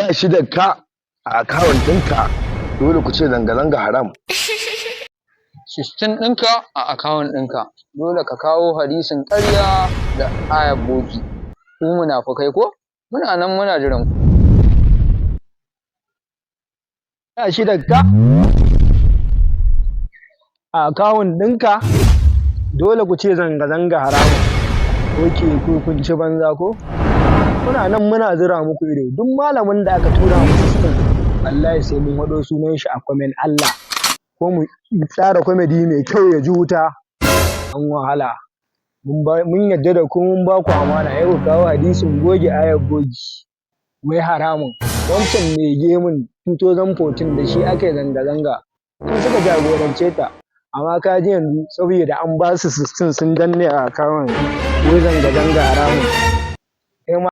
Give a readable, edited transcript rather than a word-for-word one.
16 ka a account ɗinka, dole ku ce zanga-zanga haram. 16 ɗinka a account ɗinka, dole ka kawo hadisin ƙarya da ayar bogi. Ku munafukai ko? Muna nan muna jiran ku. 16 ka a account ɗinka, dole ku ce zanga-zanga haramun. Ok, ku kun ci banza ko? Muna nan muna zira muku ido. Duk malamin da aka tura mu 16, wallahi sai mun haɗo sunan shi a comment, Allah, ko mu tsara comedy mai kyau ya ji wuta. An wahala, mun yadda da ku, mun ba ku amana, yau ku kawo hadisin bogi, ayar bogi, wai haramun. Wancan mai gemun, 2014 da shi aka yi zanga-zanga, su suka jagorance ta. Amma ka ji yanzu, saboda an ba su 16 sun danne a account, wai zanga-zanga haramun.